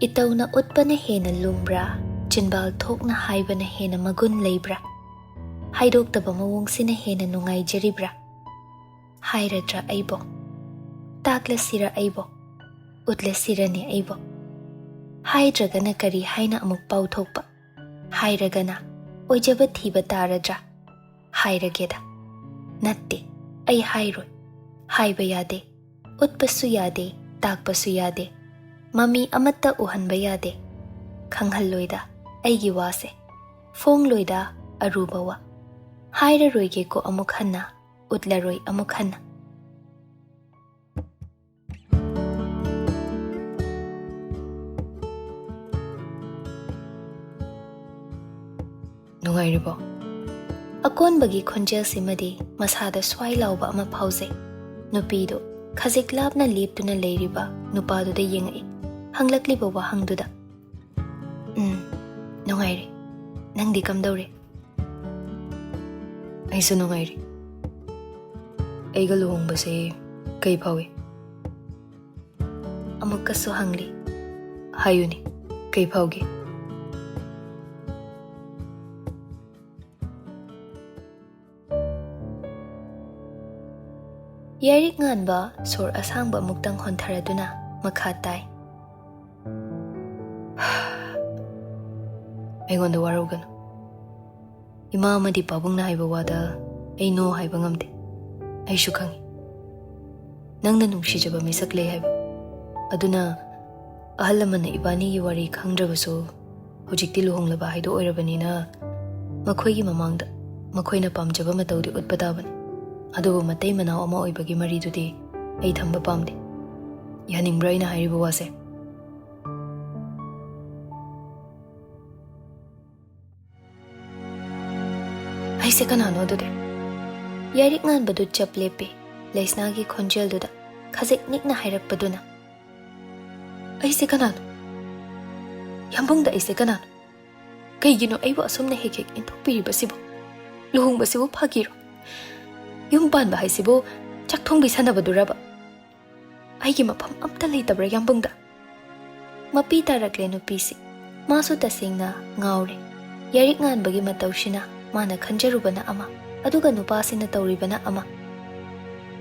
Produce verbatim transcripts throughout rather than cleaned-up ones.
ꯏꯇꯧꯅ ꯎꯠꯄꯅ ꯍꯦꯟꯅ ꯂꯨꯝꯕ꯭ꯔꯥ? ꯆꯤꯟꯕꯥꯜ ꯊꯣꯛꯅ ꯍꯥꯏꯕꯅ ꯍꯦꯟꯅ ꯃꯒꯨꯟ ꯂꯩꯕ꯭ꯔꯥ? ꯍꯥꯏꯗꯣꯛꯇꯕ ꯃꯑꯣꯡꯁꯤꯅ ꯍꯦꯟꯅ ꯅꯨꯡꯉꯥꯏꯖꯔꯤꯕ꯭ꯔꯥ? ꯍꯥꯏꯔꯗ꯭ꯔꯥ ꯑꯩꯕꯣ? ꯇꯥꯛꯂꯁꯤꯔ ꯑꯩꯕꯣ? ꯎꯠꯂꯁꯤꯔꯅꯦ ꯑꯩꯕꯣ? ꯍꯥꯏꯗ꯭ꯔꯒꯅ ꯀꯔꯤ ꯍꯥꯏꯅ ꯑꯃꯨꯛ ꯄꯥꯎꯊꯣꯛꯄ? ꯍꯥꯏꯔꯒꯅ ꯑꯣꯏꯖꯕ ꯊꯤꯕ ꯇꯥꯔꯗ꯭ꯔꯥ? ꯍꯥꯏꯔꯒꯦꯗ꯫ ꯅꯠꯇꯦ, ꯑꯩ ꯍꯥꯏꯔꯣꯏ꯫ ꯍꯥꯏꯕ ꯌꯥꯗꯦ꯫ ꯎꯠꯄꯁꯨ ꯌꯥꯗꯦ, ꯇꯥꯛꯄꯁꯨ ꯌꯥꯗꯦ꯫ ꯃꯃꯤ ꯑꯃꯠꯇ ꯎꯍꯟꯕ ꯌꯥꯗꯦ꯫ ꯈꯪꯍꯜꯂꯣꯏꯗ ꯑꯩꯒꯤ ꯋꯥꯁꯦ꯫ ꯐꯣꯡꯂꯣꯏꯗ ꯑꯔꯨꯕ ꯋꯥ꯫ ꯍꯥꯏꯔꯔꯣꯏꯒꯦꯀꯣ ꯑꯃꯨꯛ ꯍꯟꯅ, ꯎꯠꯂꯔꯣꯏ ꯑꯃꯨꯛ ꯍꯟꯅ꯫ ꯅꯨꯡꯉꯥꯏꯔꯤꯕꯣ? ꯑꯀꯣꯟꯕꯒꯤ ꯈꯣꯟꯖꯦꯜꯁꯤꯃꯗꯤ ꯃꯁꯥꯗ ꯁ꯭ꯋꯥꯏ ꯂꯥꯎꯕ ꯑꯃ ꯐꯥꯎꯖꯩ꯫ ꯅꯨꯄꯤꯗꯨ ꯈꯖꯤꯛ ꯂꯥꯞꯅ ꯂꯦꯞꯇꯨꯅ ꯂꯩꯔꯤꯕ ꯅꯨꯄꯥꯗꯨꯗ ꯌꯦꯡꯉꯛꯏ꯫ ꯍꯪꯂꯛꯂꯤꯕ ꯋꯥꯍꯪꯗꯨꯗ, "ꯎꯝ, ꯅꯨꯡꯉꯥꯏꯔꯤ꯫ ꯅꯪꯗꯤ ꯀꯝꯗꯧꯔꯤ?" "ꯑꯩꯁꯨ ꯅꯨꯡꯉꯥꯏꯔꯤ꯫ ꯑꯩꯒ ꯂꯨꯍꯣꯡꯕꯁꯦ ꯀꯩ ꯐꯥꯎꯏ?" ꯑꯃꯨꯛꯀꯁꯨ ꯍꯪꯂꯤ꯫ "ꯍꯥꯏꯌꯨꯅꯦ, ꯀꯩ ꯐꯥꯎꯒꯦ?" ꯌꯥꯏꯔꯤꯛ ꯉꯥꯟꯕ ꯁꯣꯔ ꯑꯁꯥꯡꯕ ꯑꯃꯨꯛꯇꯪ ꯍꯣꯟꯊꯔꯗꯨꯅ ꯃꯈꯥ ꯇꯥꯏ꯫ "ꯑꯩꯉꯣꯟꯗ ꯋꯥꯔꯧꯒꯅꯨ꯫ ꯏꯃꯥ ꯑꯃꯗꯤ ꯄꯥꯕꯨꯡꯅ ꯍꯥꯏꯕ ꯋꯥꯗ ꯑꯩ "no" ꯍꯥꯏꯕ ꯉꯝꯗꯦ꯫ ꯑꯩꯁꯨ ꯈꯪꯏ꯫ ꯅꯪꯅ ꯅꯨꯡꯁꯤꯖꯕ ꯃꯤꯁꯛ ꯂꯩ ꯍꯥꯏꯕ꯫ ꯑꯗꯨꯅ ꯑꯍꯜ ꯂꯃꯟꯅ ꯏꯕꯥꯅꯤꯒꯤ ꯋꯥꯔꯤ ꯈꯪꯗ꯭ꯔꯕꯁꯨ, ꯍꯧꯖꯤꯛꯇꯤ ꯂꯨꯍꯣꯡꯂꯕ ꯍꯥꯏꯗꯣ ꯑꯣꯏꯔꯕꯅꯤꯅ, ꯃꯈꯣꯏꯒꯤ ꯃꯃꯥꯡꯗ ꯃꯈꯣꯏꯅ ꯄꯥꯝꯖꯕ ꯃꯇꯧꯗꯤ ꯎꯠꯄ ꯇꯥꯕꯅꯤ꯫ ꯑꯗꯨꯕꯨ ꯃꯇꯩ ꯃꯅꯥꯎ ꯑꯃ ꯑꯣꯏꯕꯒꯤ ꯃꯔꯤꯗꯨꯗꯤ ꯑꯩ ꯊꯝꯕ ꯄꯥꯝꯗꯦ꯫ ꯌꯥꯅꯤꯡꯕ꯭ꯔꯥ ꯑꯩꯅ ꯍꯥꯏꯔꯤꯕ ꯋꯥꯁꯦ?" "ꯑꯩꯁꯦ ꯀꯅꯥꯅꯣ ꯑꯗꯨꯗꯤ?" ꯌꯥꯏꯔꯤꯛ ꯉꯥꯟꯕꯗꯨ ꯆꯞ ꯂꯦꯞꯄꯤ꯫ ꯂꯩꯁꯅꯥꯒꯤ ꯈꯣꯟꯖꯦꯜꯗꯨꯗ ꯈꯖꯤꯛ ꯅꯤꯛꯅ ꯍꯥꯏꯔꯛꯄꯗꯨꯅ, "ꯑꯩꯁꯦ ꯀꯅꯥꯅꯣ? ꯌꯥꯝꯕꯨꯡꯗ ꯑꯩꯁꯦ ꯀꯅꯥꯅꯣ? ꯀꯩꯒꯤꯅꯣ ꯑꯩꯕꯨ ꯑꯁꯨꯝꯅ ꯍꯦꯛ ꯍꯦꯛ ꯏꯟꯊꯣꯛꯄꯤꯔꯤꯕꯁꯤꯕꯨ? ꯂꯨꯍꯣꯡꯕꯁꯤꯕꯨ ꯐꯥꯒꯤꯔꯣ? ꯌꯨꯝ ꯄꯥꯟꯕ ꯍꯥꯏꯁꯤꯕꯨ ꯆꯥꯛ ꯊꯣꯡꯕꯤ ꯁꯥꯟꯅꯕꯗꯨꯔꯕ? ꯑꯩꯒꯤ ꯃꯐꯝ ꯑꯝꯇ ꯂꯩꯇꯕ꯭ꯔꯥ ꯌꯥꯝꯕꯨꯡꯗ? ꯃꯄꯤ ꯇꯥꯔꯛꯂꯦ ꯅꯨꯄꯤꯁꯤ꯫ ꯃꯥꯁꯨ ꯇꯁꯦꯡꯅ ꯉꯥꯎꯔꯦ꯫ ꯌꯥꯔꯤꯛ ꯉꯥꯟꯕꯒꯤ ꯃꯇꯧꯁꯤꯅ ꯃꯥꯅ ꯈꯟꯖꯔꯨꯕꯅ ꯑꯃ, ꯑꯗꯨꯒ ꯅꯨꯄꯥꯁꯤꯅ ꯇꯧꯔꯤꯕꯅ ꯑꯃ꯫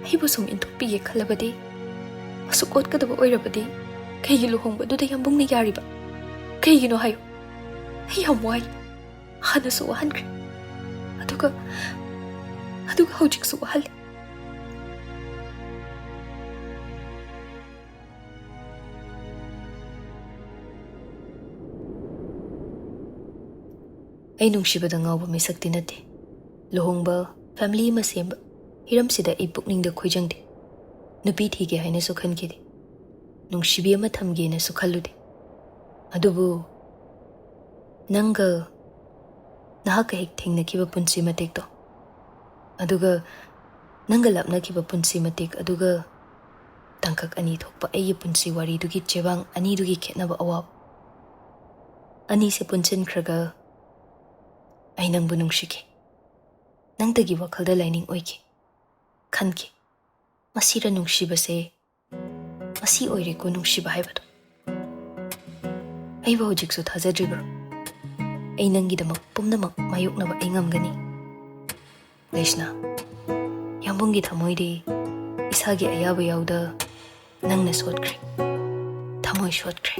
ꯑꯩꯕꯨ ꯁꯨꯝ ꯏꯟꯊꯣꯛꯄꯤꯒꯦ ꯈꯜꯂꯕꯗꯤ, ꯑꯁꯨꯛ ꯑꯣꯠꯀꯗꯕ ꯑꯣꯏꯔꯕꯗꯤ, ꯀꯩꯒꯤ ꯂꯨꯍꯣꯡꯕꯗꯨꯗ ꯌꯥꯝꯕꯨꯡꯅ ꯌꯥꯔꯤꯕ? ꯀꯩꯒꯤꯅꯣ ꯍꯥꯏꯌꯨ꯫ ꯑꯩ ꯌꯥꯝ ꯋꯥꯏ꯫ ꯍꯥꯟꯅꯁꯨ ꯋꯥꯍꯟꯈ꯭ꯔꯦ, ꯑꯗꯨꯒ ꯑꯗꯨꯒ ꯍꯧꯖꯤꯛꯁꯨ ꯋꯥꯍꯜꯂꯤ꯫ ꯑꯩ ꯅꯨꯡꯁꯤꯕꯗ ꯉꯥꯎꯕ ꯃꯤꯁꯛꯇꯤ ꯅꯠꯇꯦ꯫ ꯂꯨꯍꯣꯡꯕ, ꯐꯦꯃꯤꯂꯤ ꯑꯃ ꯁꯦꯝꯕ, ꯍꯤꯔꯝꯁꯤꯗ ꯑꯩ ꯄꯨꯛꯅꯤꯡꯗ ꯈꯣꯏꯖꯪꯗꯦ꯫ ꯅꯨꯄꯤ ꯊꯤꯒꯦ ꯍꯥꯏꯅꯁꯨ ꯈꯟꯈꯤꯗꯦ꯫ ꯅꯨꯡꯁꯤꯕꯤ ꯑꯃ ꯊꯝꯒꯦꯅꯁꯨ ꯈꯜꯂꯨꯗꯦ꯫ ꯑꯗꯨꯕꯨ ꯅꯪꯒ, ꯅꯍꯥꯛꯀ ꯍꯦꯛ ꯊꯦꯡꯅꯈꯤꯕ ꯄꯨꯟꯁꯤ ꯃꯇꯦꯛꯇꯣ, ꯑꯗꯨꯒ ꯅꯪꯒ ꯂꯥꯞꯅꯈꯤꯕ ꯄꯨꯟꯁꯤ ꯃꯇꯦꯛ, ꯑꯗꯨꯒ ꯇꯥꯡꯀꯛ ꯑꯅꯤ ꯊꯣꯛꯄ ꯑꯩꯒꯤ ꯄꯨꯟꯁꯤ ꯋꯥꯔꯤꯗꯨꯒꯤ ꯆꯦꯕꯥꯡ ꯑꯅꯤꯗꯨꯒꯤ ꯈꯦꯠꯅꯕ ꯑꯋꯥꯕ ꯑꯅꯤꯁꯦ ꯄꯨꯟꯁꯤꯟꯈ꯭ꯔꯒ ꯑꯩ ꯅꯪꯕꯨ ꯅꯨꯡꯁꯤꯈꯤ꯫ ꯅꯪꯇꯒꯤ ꯋꯥꯈꯜꯗ ꯂꯥꯏꯅꯤꯡ ꯑꯣꯏꯈꯤ, ꯈꯟꯈꯤ꯫ ꯃꯁꯤꯔ ꯅꯨꯡꯁꯤꯕꯁꯦ? ꯃꯁꯤ ꯑꯣꯏꯔꯦꯀꯣ ꯅꯨꯡꯁꯤꯕ ꯍꯥꯏꯕꯗꯣ꯫ ꯑꯩꯕꯨ ꯍꯧꯖꯤꯛꯁꯨ ꯊꯥꯖꯗ꯭ꯔꯤꯕ꯭ꯔꯣ? ꯑꯩ ꯅꯪꯒꯤꯗꯃꯛ ꯄꯨꯝꯅꯃꯛ ꯃꯥꯌꯣꯛꯅꯕ ꯑꯩ ꯉꯝꯒꯅꯤ꯫ ꯂꯩꯁꯅꯥ, ꯌꯥꯝꯕꯨꯡꯒꯤ ꯊꯃꯣꯏꯗꯤ ꯏꯁꯥꯒꯤ ꯑꯌꯥꯕ ꯌꯥꯎꯗ ꯅꯪꯅ ꯁꯣꯠꯈ꯭ꯔꯦ꯫ ꯊꯃꯣꯏ ꯁꯣꯠꯈ꯭ꯔꯦ꯫